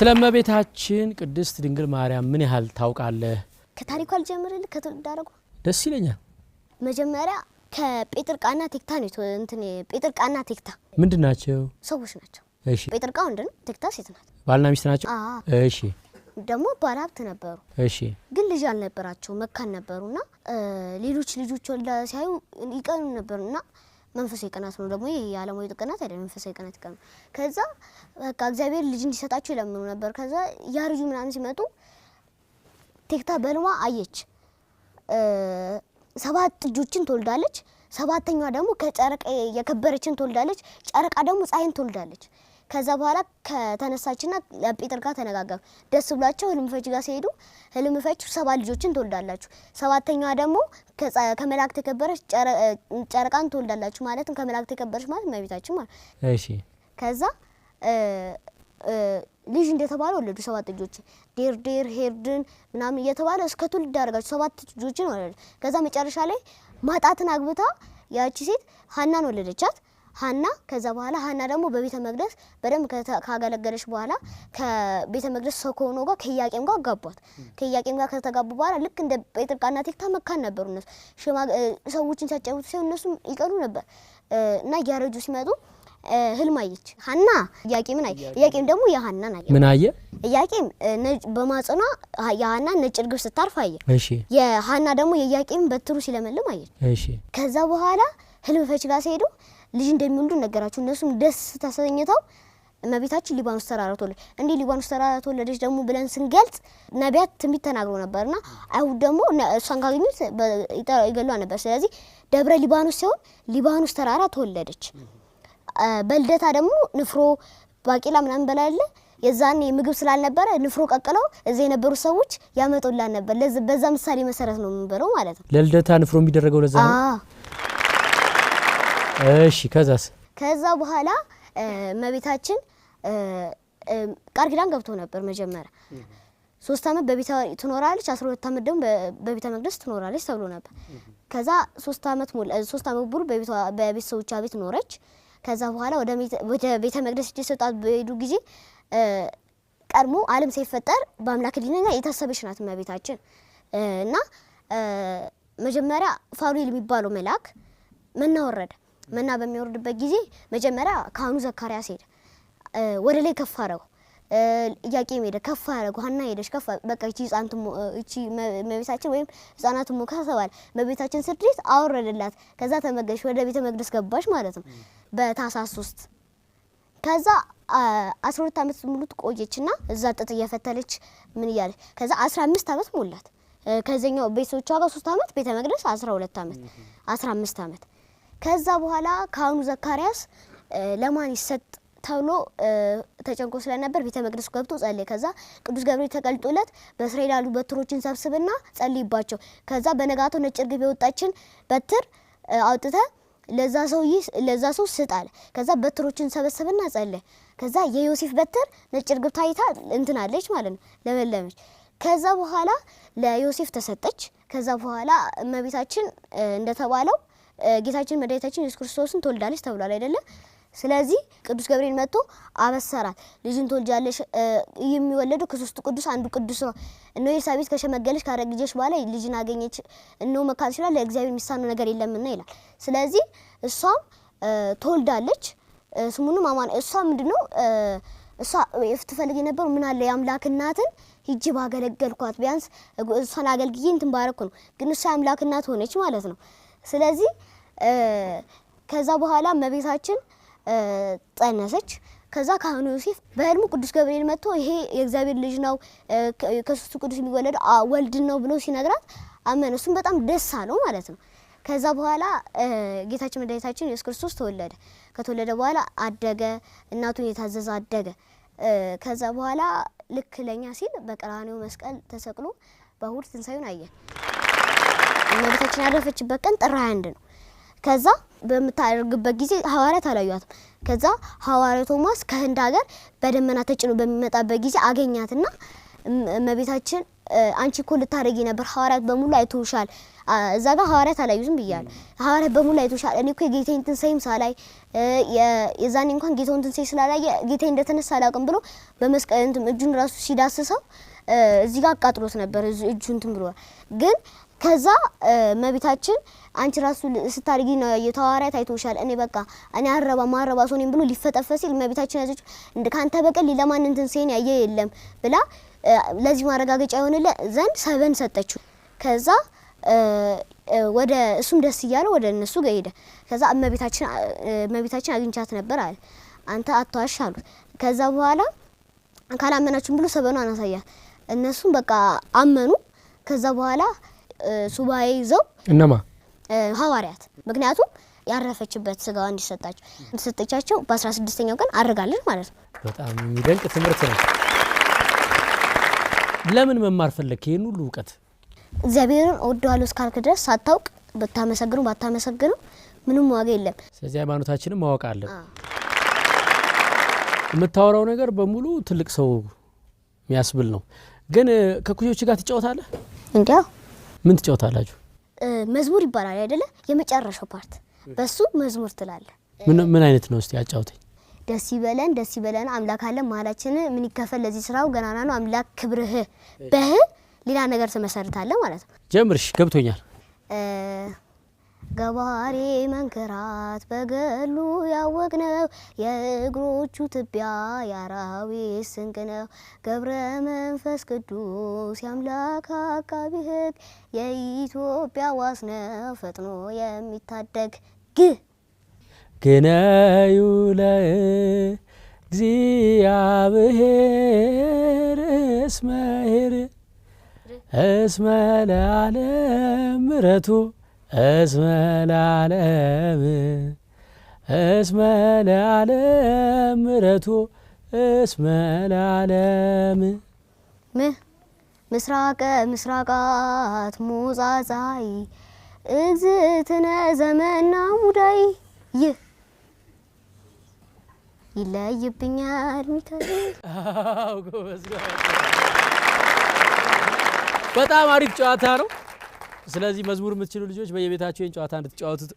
ስለ እመቤታችን ቅድስት ድንግል ማርያም ምን ያህል ታውቃለህ? ከታሪኳ አልጀምርልህ፣ ከትውልድ ሐረጓ። ደስ ይለኛል። መጀመሪያ ከጴጥርቃና ቴክታ ነው እንትን፣ ጴጥርቃና ቴክታ። ምንድን ናቸው? ሰዎች ናቸው። ጴጥርቃ ወንድ ነው፣ ቴክታ ሴት ናት። ባልና ሚስት ናቸው። አዎ። ደግሞ ባለሀብት ነበሩ። ግን ልጅ አልነበራቸው፣ መካን ነበሩና ሌሎች ልጆች ወልዳ ሲያዩ ይቀኑ ነበሩና፣ መንፈሳዊ ቅናት ነው ደግሞ ይሄ፣ የዓለማዊ ቅናት አይደለም፣ መንፈሳዊ ቅናት ይቀኑ። ከዛ በቃ እግዚአብሔር ልጅ እንዲሰጣቸው ይለምኑ ነበር። ከዛ ያርጁ ምናምን ሲመጡ ቴክታ በህልሟ አየች። 7 ጥጆችን ትወልዳለች። ሰባተኛዋ ደግሞ ከጨረቃ የከበረችን ትወልዳለች። ጨረቃ ደግሞ ፀሐይን ትወልዳለች። ከዛ በኋላ ከተነሳችና ለጴጥር ጋር ተነጋገሩ። ደስ ብሏቸው ህልም ፈቺ ጋር ሲሄዱ ህልም ፈቺው 7 ልጆችን ትወልዳላችሁ፣ ሰባተኛዋ ደግሞ ከመላእክት የከበረች ጨረቃን ትወልዳላችሁ፣ ማለትም ከመላእክት የከበረች ማለት እመቤታችን ማለት። ከዛ ልጅ እንደተባለ ወለዱ 7 ልጆች፣ ዴርዴር ሄርድን ምናምን እየተባለ እስከ ትውልድ አደረጋቸው፣ 7 ልጆችን ወለዱ። ከዛ መጨረሻ ላይ ማጣትን አግብታ ያቺ ሴት ሀናን ወለደቻት። ሀና ከዛ በኋላ ሀና ደግሞ በቤተ መቅደስ በደንብ ካገለገለች በኋላ ከቤተ መቅደስ ሰው ከሆነው ጋር ከኢያቄም ጋር አጋቧት። ከኢያቄም ጋር ከተጋቡ በኋላ ልክ እንደ ጴጥርቃና ቴክታ መካን ነበሩ እነሱ። ሰዎችን ሲያጫውቱ ሲሆን እነሱም ይቀሩ ነበር። እና እያረጁ ሲመጡ ህልም አየች ሀና። ኢያቄምን አየ። ኢያቄም ደግሞ የሀናን አየ። ምን አየ? ኢያቄም በማህፀኗ የሀና ነጭ ርግብ ስታርፍ አየ። የሀና ደግሞ የኢያቄም በትሩ ሲለመልም አየች። ከዛ በኋላ ህልም ፈቺ ጋር ሲሄዱ ልጅ እንደሚወልዱ ነገራቸው። እነሱም ደስ ተሰኝተው እመቤታችን ሊባኖስ ተራራ ተወለደች። እንዴ ሊባኖስ ተራራ ተወለደች ደግሞ ብለን ስንገልጽ ነቢያት ትንቢት ተናግረው ነበርና አይሁድ ደግሞ እሷን ካገኙት ይገሏ ነበር። ስለዚህ ደብረ ሊባኖስ ሲሆን ሊባኖስ ተራራ ተወለደች። በልደታ ደግሞ ንፍሮ ባቄላ ምናምን በላለ የዛኔ ምግብ ስላልነበረ ንፍሮ ቀቅለው እዛ የነበሩ ሰዎች ያመጡላን ነበር። በዛ ምሳሌ መሰረት ነው የምንበለው ማለት ነው። ለልደታ ንፍሮ የሚደረገው ለዛ ነው። አዎ። እሺ ከዛስ? ከዛ በኋላ እመቤታችን ቃል ኪዳን ገብቶ ነበር። መጀመሪያ 3 አመት በቤተ ትኖራለች፣ 12 አመት ደግሞ በቤተ መቅደስ ትኖራለች ተብሎ ነበር። ከዛ 3 አመት ሞላ፣ 3 አመት ሙሉ በቤተሰቦቿ ቤት ኖረች። ከዛ በኋላ ወደ ቤተ መቅደስ ሊሰጣት በሄዱ ጊዜ ቀድሞ ዓለም ሳይፈጠር በአምላክ ሕሊና የታሰበች ናት እመቤታችን። እና መጀመሪያ ፋኑኤል የሚባለው መልአክ መና ወረደ። መና በሚወርድበት ጊዜ መጀመሪያ ካህኑ ዘካርያስ ሄደ፣ ወደ ላይ ከፍ አደረገው። ኢያቄም ሄደ፣ ከፍ አደረገው። ሐና ሄደች፣ ከፍ በቃ እቺ ህፃን እቺ እመቤታችን ወይም ህፃናት ትሞካ ተባለ። እመቤታችን ስድስት አወረደላት። ከዛ ተመገበች፣ ወደ ቤተ መቅደስ ገባች ማለት ነው በታኅሳስ 3። ከዛ 12 አመት ሙሉ ቆየችና እዛ ጥጥ እየፈተለች ምን እያለች ከዛ 15 አመት ሞላት። ከዚህኛው ቤተሰቦቿ ጋር 3 አመት ቤተ መቅደስ 12 አመት 15 አመት። ከዛ በኋላ ካህኑ ዘካርያስ ለማን ይሰጥ ተብሎ ተጨንቆ ስለነበር ቤተ መቅደስ ገብቶ ጸለየ። ከዛ ቅዱስ ገብርኤል ተገልጦለት በእስራኤል ያሉ በትሮችን ሰብስብና ጸልይባቸው፣ ከዛ በነጋታው ነጭ ርግብ የወጣችን በትር አውጥተህ ለዛ ሰው ስጥ አለ። ከዛ በትሮችን ሰበሰበና ጸለየ። ከዛ የዮሴፍ በትር ነጭ ርግብ ታይታ እንትን አለች ማለት ነው፣ ለመለመች። ከዛ በኋላ ለዮሴፍ ተሰጠች። ከዛ በኋላ እመቤታችን እንደተባለው ጌታችን መድኃኒታችን ኢየሱስ ክርስቶስን ትወልዳለች ተብሏል አይደለ? ስለዚህ ቅዱስ ገብርኤል መጥቶ አበሰራት። ልጅን ትወልጃለሽ፣ የሚወለደው ከሶስቱ ቅዱስ አንዱ ቅዱስ ነው። እነሆ ኤልሳቤጥ ከሸመገለች ካረገጀች በኋላ ልጅን አገኘች፣ እነሆ መካን ይችላል ለእግዚአብሔር የሚሳነው ነገር የለምና ይላል። ስለዚህ እሷም ትወልዳለች፣ ስሙንም አማን። እሷ ምንድነው እሷ ትፈልግ የነበረው ምን አለ የአምላክ እናትን ሂጂ ባገለገልኳት ቢያንስ እሷን አገልግዬ እንትን ባረኩ ነው። ግን እሷ የአምላክ እናት ሆነች ማለት ነው። ስለዚህ ከዛ በኋላ እመቤታችን ጸነሰች። ከዛ ካህኑ ዮሴፍ በህልሙ ቅዱስ ገብርኤል መጥቶ ይሄ የእግዚአብሔር ልጅ ነው፣ ከሶስቱ ቅዱስ የሚወለደው ወልድ ነው ብሎ ሲነግራት አመነ። እሱም በጣም ደስ አለው ማለት ነው። ከዛ በኋላ ጌታችን መድኃኒታችን ኢየሱስ ክርስቶስ ተወለደ። ከተወለደ በኋላ አደገ፣ እናቱን የታዘዘ አደገ። ከዛ በኋላ ልክ ለኛ ሲል በቀራንዮ መስቀል ተሰቅሎ በእሁድ ትንሳኤውን አየን። እመቤታችን ያረፈችበት ቀን ጥር 21 ነው። ከዛ በምታደርግበት ጊዜ ሐዋርያት አላዩአትም። ከዛ ሐዋርያው ቶማስ ከህንድ ሀገር በደመና ተጭኖ በሚመጣበት ጊዜ አገኛትና እመቤታችን አንቺ እኮ ልታረጊ ነበር፣ ሐዋርያት በሙሉ አይተውሻል። እዛ ጋር ሐዋርያት አላዩትም ብያለሁ። ሐዋርያት በሙሉ አይተውሻል። እኔ እኮ የጌታዬን ትንሣኤም ሳላይ የዛኔ እንኳን ጌታውን ትንሣኤ ስላላየ ጌታዬ እንደተነሳ አላውቅም ብሎ በመስቀል እንትን እጁን ራሱ ሲዳስሰው እዚህ ጋር አቃጥሎት ነበር። እጁ እንትን ብሏል። ግን ከዛ እመቤታችን አንቺ ራሱ ስታርጊ ነው የተዋሪያት አይቶሻል። እኔ በቃ እኔ አረባ ማረባ ሰው ነኝ ብሎ ሊፈጠፈ ሲል እመቤታችን ያዘችው እንደ ካንተ በቀል ለማን ትንሣኤን ያየ የለም ብላ ለዚህ ማረጋገጫ የሆነለ ዘንድ ሰበን ሰጠችው። ከዛ ወደ እሱም ደስ እያለው ወደ እነሱ ጋር ሄደ። ከዛ እመቤታችን አግኝቻት ነበር አለ። አንተ አትዋሽ አሉት። ከዛ በኋላ ካላመናችሁም ብሎ ሰበኗን አሳያት። እነሱም በቃ አመኑ። ከዛ በኋላ ሱባኤ ይዘው እነማ ሐዋርያት፣ ምክንያቱም ያረፈችበት ስጋዋ እንዲሰጣቸው ሰጠቻቸው። በ16ኛው ቀን አርጋለች ማለት ነው። በጣም የሚደንቅ ትምህርት ነው። ለምን መማር ፈለክ ይሄን ሁሉ እውቀት? እግዚአብሔርን እወደዋለሁ እስካልክ ድረስ ሳታውቅ ብታመሰግነው ባታመሰግነው ምንም ዋጋ የለም። ስለዚህ ሃይማኖታችንን ማወቅ አለብን። የምታወራው ነገር በሙሉ ትልቅ ሰው የሚያስብል ነው። ግን ከኩዮች ጋር ትጫወታለህ? እንዲያው ምን ትጫወታላችሁ? መዝሙር ይባላል አይደለ? የመጨረሻው part በሱ መዝሙር ትላለህ። ምን አይነት ነው? እስቲ አጫውተኝ። ደስ ይበለን ደስ ይበለን አምላክ አለ መሀላችን፣ ምን ይከፈል ለዚህ ስራው ገናና ነው አምላክ ክብርህ በህ ሌላ ነገር ትመሰርታለህ ማለት ነው። ጀምርሽ፣ ገብቶኛል። ገባሬ መንክራት በገሉ ያወቅነው የእግሮቹ ትቢያ የአራዊት ስንቅ ነው። ገብረ መንፈስ ቅዱስ የአምላክ አቃቢ ሕግ የኢትዮጵያ ዋስ ነው ፈጥኖ የሚታደግ ግ ግነዩ ለእግዚአብሔር እስመ ኄር እስመ ለዓለም ምሕረቱ እስመ ለዓለም እስመ ለዓለም ምሕረቱ እስመ ለዓለም ም ምስራቀ ምስራቃት ሞጻ ፀሐይ እግዝእትነ ዘመና ሙዳይ ይህ ይለይብኛል ሚካኤል። በጣም አሪፍ ጨዋታ ነው። ስለዚህ መዝሙር የምትችሉ ልጆች በየቤታችሁ ይህን ጨዋታ እንድትጫወቱት